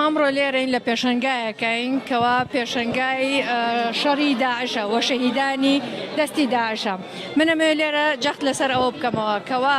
ئەمڕۆ لێرەین لە پێشەنگایەکەین کەوا پێشەنگای شەڕی داعشە و شەهیدانی دەستی داعشە. من ئەمەوێ لێرە جەخت لەسەر ئەوە بکەمەوە کەوا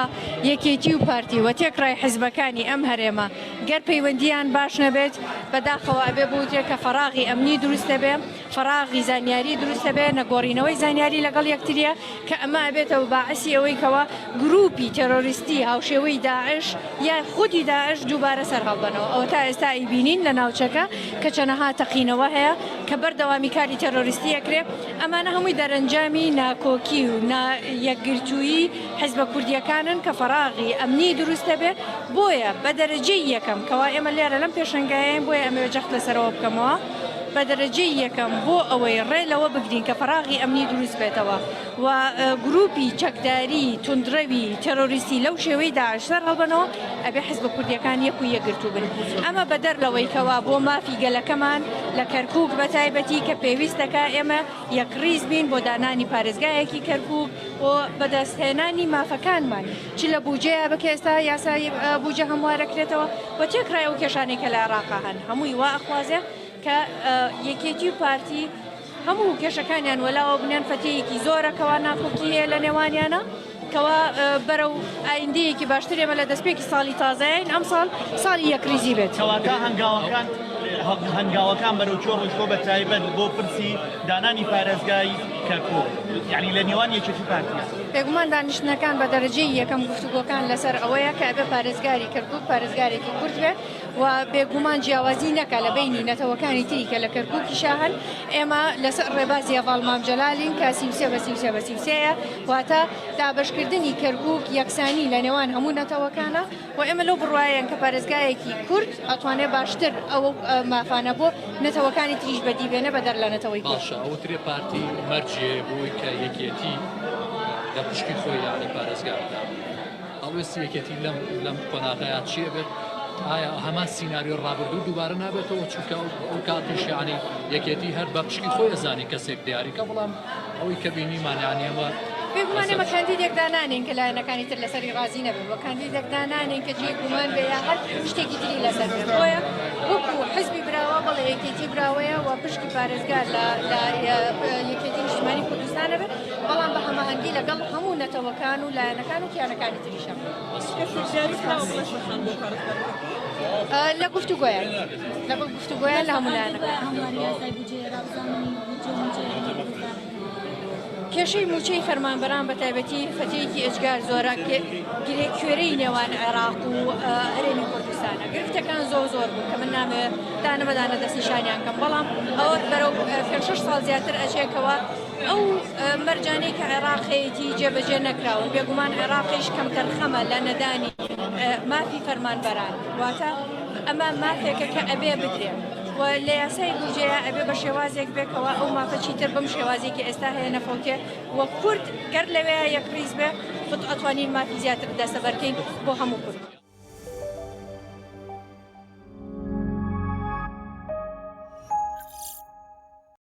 یەکێتی و پارتی و تێکڕای حیزبەکانی ئەم هەرێمە گەر پەیوەندییان باش نەبێت بەداخەوە ئەبێ بوترێ کە فەراغی ئەمنی دروست دەبێ، فەراغی زانیاری دروست دەبێ، نەگۆڕینەوەی زانیاری لەگەڵ یەکترییە کە ئەمە ئەبێتەوە باعسی ئەوەی کەوا گرووپی تێرۆریستی هاوشێوەی داعش یا خودی داعش دووبارە سەرهەڵدەنەوە. ئەوەتا ئێستا ئەیبینین لە ناوچەکە کە چەنەها تەقینەوە هەیە کە بەردەوامی کاری تێرۆریستی ئەکرێ. ئەمانە هەمووی دەرەنجامی ناکۆکی و نا یەکگرتوویی حیزبە کوردییەکانن کە فەراغی ئەمنی دروست دەبێ. بۆیە بە دەرەجەی یەکەم کەوا ئێمە لێرە لەم پێشەنگایەین بۆیە ئەمەوێ جەخت لەسەرەوە بکەمەوە بە دەرەجەی یەکەم بۆ ئەوەی ڕێ لەوە بگرین کە فەراغی ئەمنی دروست بێتەوە و گروپی چەکداری توندڕەوی تێرۆریستی لەو شێوەی داعش سەر هەڵبەنەوە ئەبێ حزبە کوردیەکان یەک و یەکگرتوو بن ئەمە بەدەر لەوەی کەوا بۆ مافی گەلەکەمان لە کەرکوک بە تایبەتی کە پێویست دەکا ئێمە یەکڕیز بین بۆ دانانی پارێزگایەکی کەرکوک بۆ بەدەستهێنانی مافەکانمان چ لە بوجەیە بکە ئێستا یاسای بوجە هەموارەکرێتەوە و تێکڕای ئەو کێشانەی کە لە عێراقا هەن هەمووی وا ئەخوازێ کە یەکێتی و پارتی هەموو کێشەکانیان وەلاوە بنێن فەتەیەکی زۆرە کەوا ناکۆکی هەیە لە نێوانیانە کەوا بەرەو ئایندەیەکی باشتر ئێمە لە دەستپێکی ساڵی تازەین ئەم ساڵ ساڵی یەکریزی بێت. کەواتە هەنگاوەکان هەنگاوەکان بەرەو کوێ ڕۆیشتووە بە تایبەت بۆ پرسی دانانی پارێزگای کەرکوک یانی لە نێوان یەکێتی و پارتیە؟ بێگومان دانیشتنەکان بە دەرەجەی یەکەم گفتوگۆکان لەسەر ئەوەیە کە ئەبێ پارێزگاری کەرکوک پارێزگارێکی کورد بێت و بێگومان جیاوازی نەکا لە بەینی نەتەوەکانی تری کە لە کەرکوکیشا هەن، ئێمە لەسەر ڕێبازی هەڤاڵ مام جەلالین کە 33 بە 33 بە 33 یە، واتە دابەشکردنی کەرکوک یەکسانی لە نێوان هەموو نەتەوەکانە و ئێمە لەو بڕوایەین کە پارێزگایەکی کورد ئەتوانێ باشتر ئەو مافانە بۆ نەتەوەکانی تریش بەدی بێنێ بەدەر لە نەتەوەی کورد. باشە ئەوترێ پارتی مەرجی هەیە بۆی کە یەکێتی لە پشکی خۆی یانی پارێزگار دابنێ. هەڵوێستی یەکێتی لەم لەم قۆناغەیا چی ئەبێت؟ ئایا هەمان سیناریۆ ڕابردوو دووبارە نابێتەوە چونکە ئەو کاتیش یعنی یەکێتی هەر بە پشکی خۆی ئەزانی کەسێک دیاریکە بەڵام ئەوەی کە بینیمان یعنی ئەمە بێگومان ئێمە کاندیدێک دانانێین کە لایەنەکانی تر لەسەری ڕازی نەبن و کاندیدێک دانانێین کە جێی گومان بێ یا هەر شتێکی تری لەسەر بێ بۆیە وەکو حزبی براوە بەڵێ یەکێتی براوەیە و پشکی پارێزگار لە لە یەکێتی نیشتمانی کوردستانە بێت بەڵام بە هەماهەنگی لەگەڵ هەموو نەتەوەکان و لایەنەکان و کیانەکانی تریشە. لە گفتوگۆیان لەگەڵ گفتوگۆیان لە هەموو لایەنەکان. کێشەی مووچەی فەرمانبەران بە تایبەتی فەتەیەکی ئێجگار زۆرە گرێ کوێرەی نێوان عێراق و هەرێمی کوردستانە گرفتەکان زۆر زۆر بوو کە من نامەوێت دانە بەدانە دەستنیشانیان کەم بەڵام ئەوە بەرەو پێ شەش ساڵ زیاتر ئەچێکەوە ئەو مەرجانەی کە عێراق هەیەتی جێبەجێ نەکراون، بێگومان عێراقیش کەمتەرخەمە لە نەدانی مافی فەرمانبەران، واتە ئەمە مافێکە کە ئەبێ بدرێ و لە یاسای بودجەیە ئەبێ بە شێوازێک بێ کەوا ئەو مافە چیتر بەم شێوازەی کە ئێستا هەیە نەفەوتێ و کورد گەر لەوێ یەکڕیز بێ ئەتوانین مافی زیاتر دەستەبەرکەین بۆ هەموو کورد.